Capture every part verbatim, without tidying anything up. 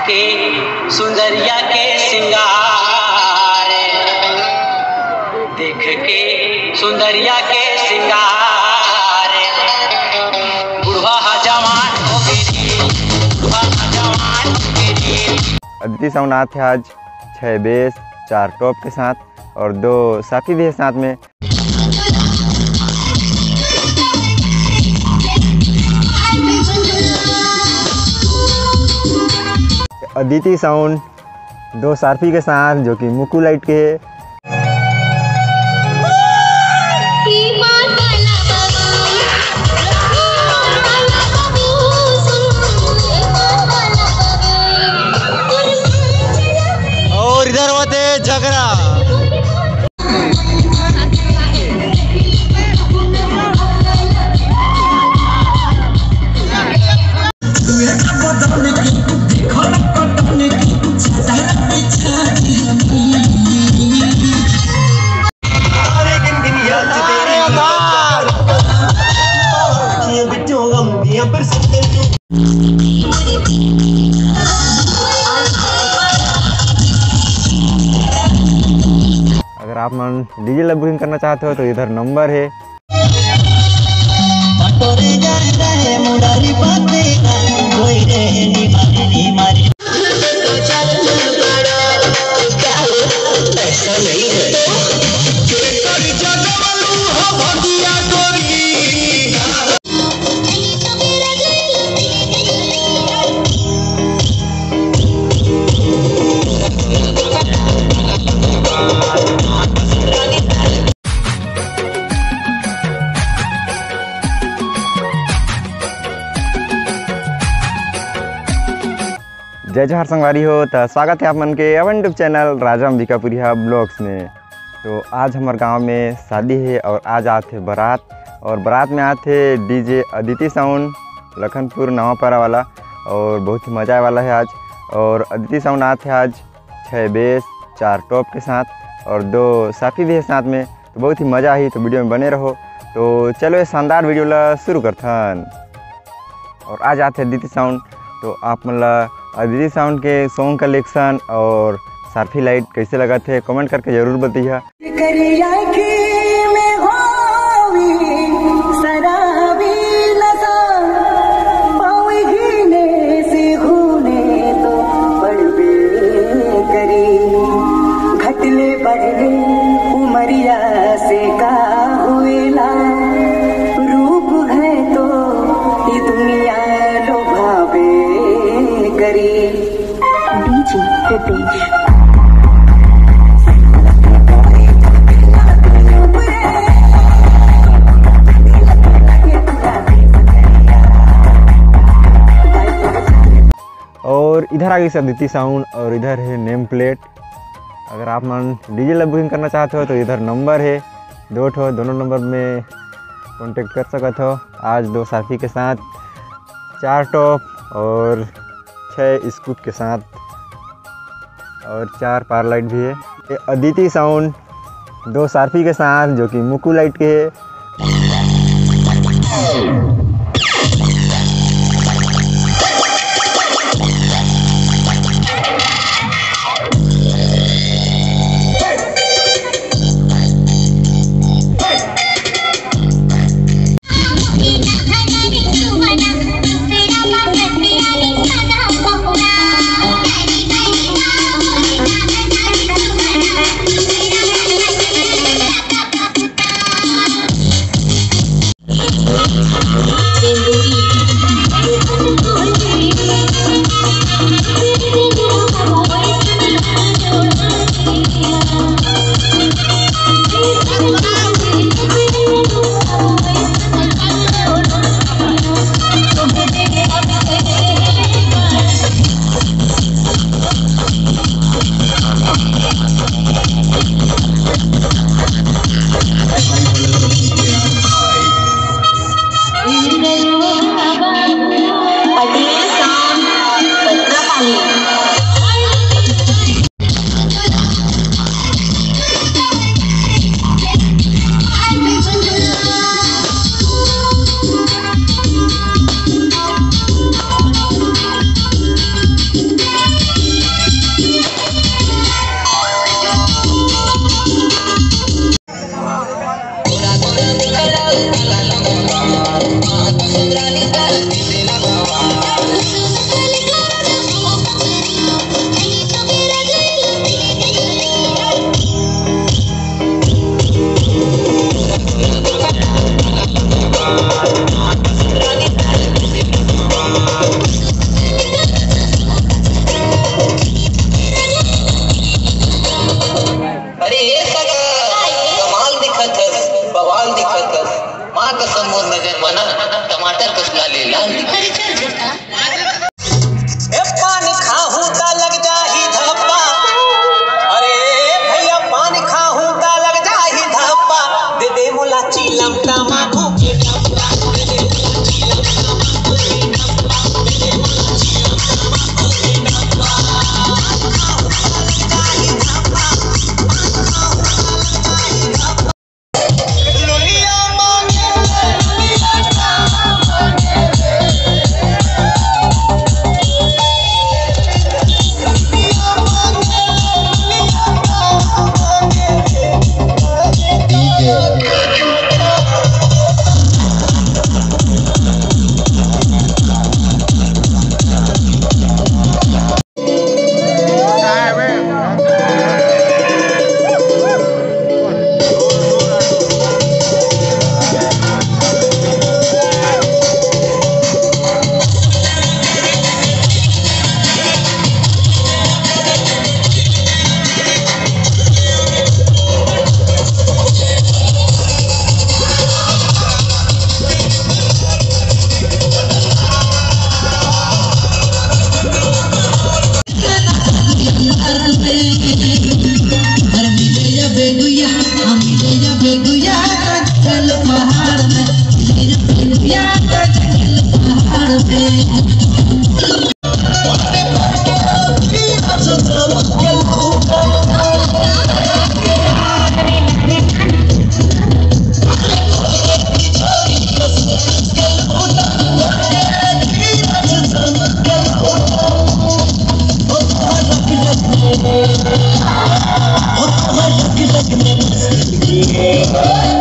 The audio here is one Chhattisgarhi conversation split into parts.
के सुंदरिया के सिंगार, देख के सुंदरिया के सिंगार, बुढ़वा हा जवान हो गे रे, बुढ़वा हा जवान हो गे रे। अदिति साउंड आत हे आज छह बेस, चार टॉप के साथ और दो साथी भी है साथ में। अदिति साउंड दो सारफी के साथ, जो कि मुकु लाइट के है। और इधर होते झगड़ा। अगर आप मन डीजे ला बुकिंग करना चाहते हो तो इधर नंबर है। जय जोहार संगवारी हो, त स्वागत है आप मन के अपन YouTube चैनल राजा अंबिकापुरिया ब्लॉग्स में। तो आज हमर गांव में शादी है और आज आत है बारात, और बारात में आत है डीजे अदिति साउंड लखनपुर नवापारा वाला, और बहुत ही मजा आए वाला है आज। और अदिति साउंड आत है आज छः बेस, चार टॉप के साथ और दो साथी भी है साथ में, तो बहुत ही मजा आही। तो वीडियो में बने रहो। तो चलो ये शानदार वीडियो ला शुरू करथन। और आज आत है अदिति साउंड, तो आप मन ला अदिति साउंड के सॉन्ग कलेक्शन और सारफी लाइट कैसे लगत है, कमेंट करके जरूर बतैहा। करिया की में होवी शराबी नशा, पाँव गिने से घूमे तो पड़बे करी। घटले बढ़ले उमरिया से का होएला, रूप है तो ये दुनिया लोभावे करी। डीजे रितेश। और इधर आ गई अदिति साउंड और इधर है नेम प्लेट। अगर आप मन डीजे ला बुकिंग करना चाहते हो तो इधर नंबर है दो ठो, दोनों नंबर में कॉन्टेक्ट कर सकत हो। आज दो साथी के साथ चार टॉप और छः स्कूट के साथ और चार पार लाइट भी है। ये अदिति साउंड दो सारफी के साथ, जो कि मुकु लाइट के है।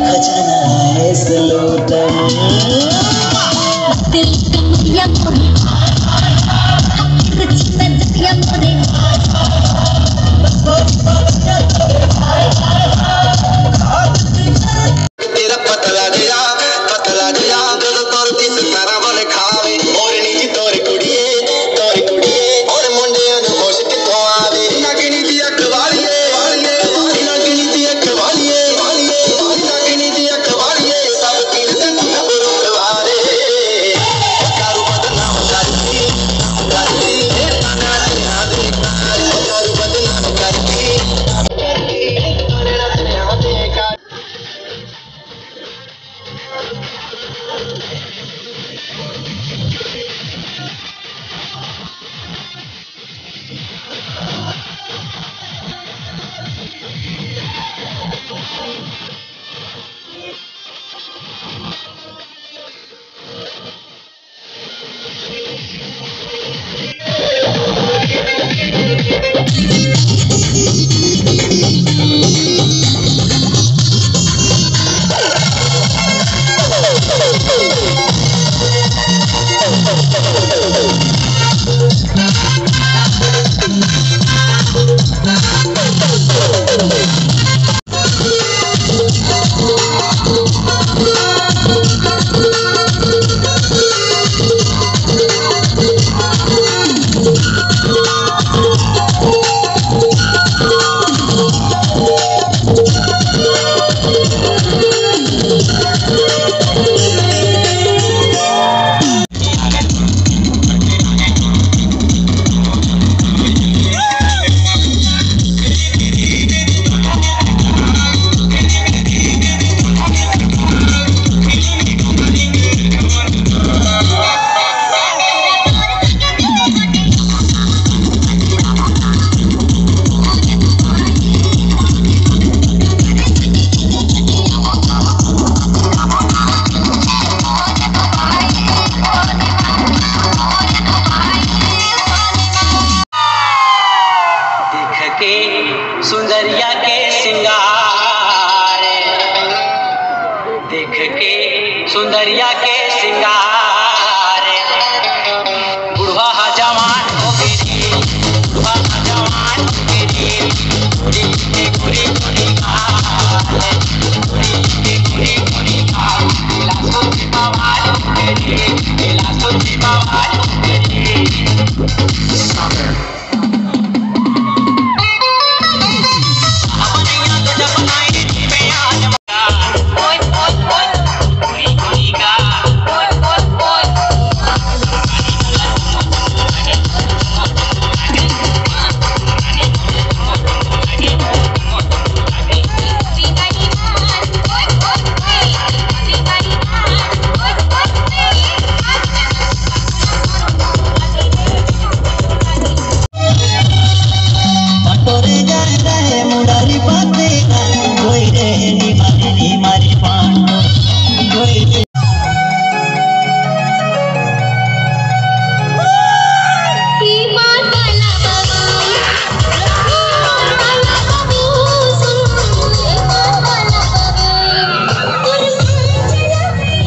खजाना है इस लोटन। दिल कमरिया मोरे, दिल कमरिया मोरे। तेरा पतला जिया, पतला जिया, दिल तोर किस तरह बोले खावे। और निजी तोर कुड़िए, तोर कुड़िए, और मुंडिया नु होश कितों आवे। नागिनी दी अख वालिए, वालिए, नागिनी दी अख वालिए, वालिए, नागिनी दी अख वालिए, सब पीर से तू नबरो वाले। कारू बदनाम करती, करती, ए ताना ते आवे, कारू बदनाम करती। देख के सुंदरिया के सिंगार, देख के सुंदरिया के सिंगार, बुढ़वा हा जवान हो गे रे, बुढ़वा हा जवान हो गे रे, गोरी के गोरी गोरी गाल, गोरी के गोरी गोरी गाल, लासो के बवाल हो गे रे, लासो के बवाल हो गे रे।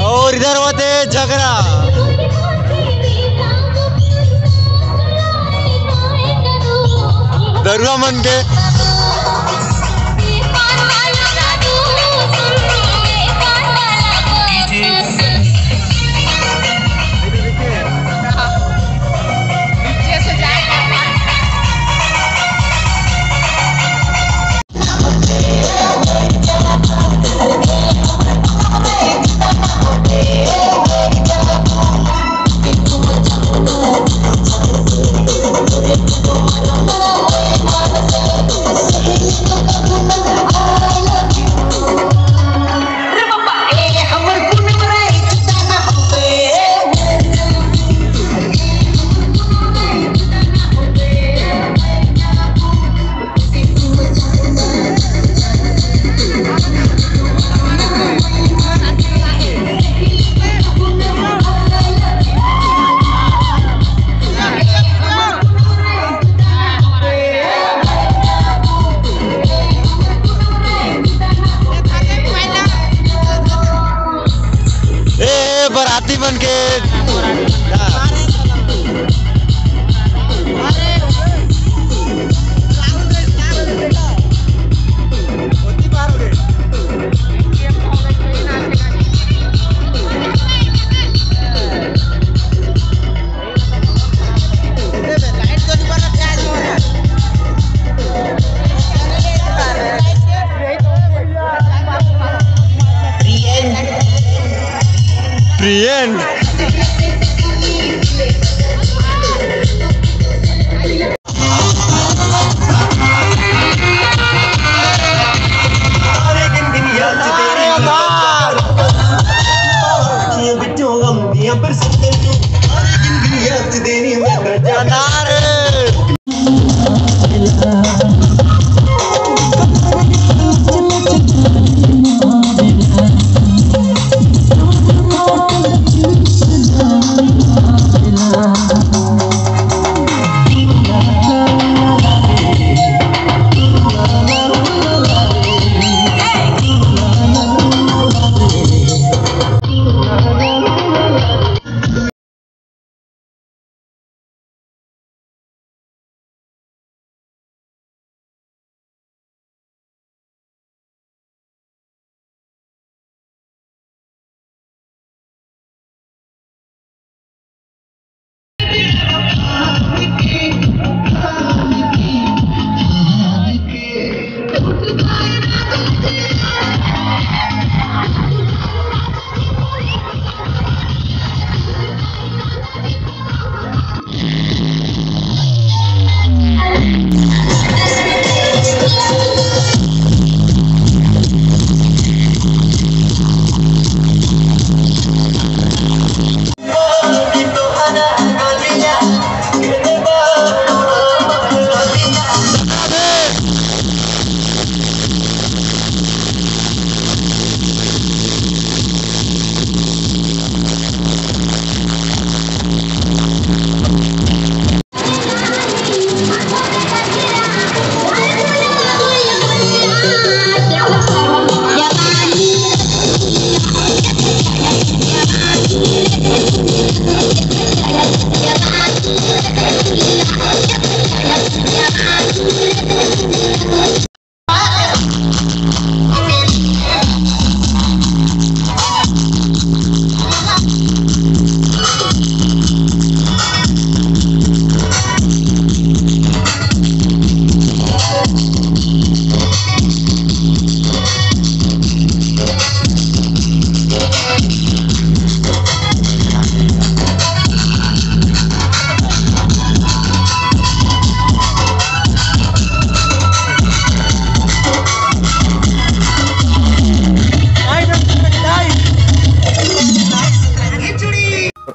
और इधर होते झगड़ा दरुआ मन के। के। प्रियन।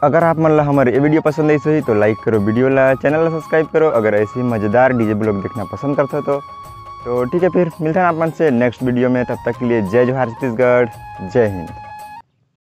अगर आप मन ला हमर ये वीडियो पसंद आइस होही तो लाइक करो, वीडियो ला, चैनल ला सब्सक्राइब करो। अगर ऐसे ही मजेदार डीजे ब्लॉग देखना पसंद करते हो तो, तो ठीक है, फिर मिलते हैं आप मन से नेक्स्ट वीडियो में। तब तक के लिए जय जोहार छत्तीसगढ़, जय हिंद।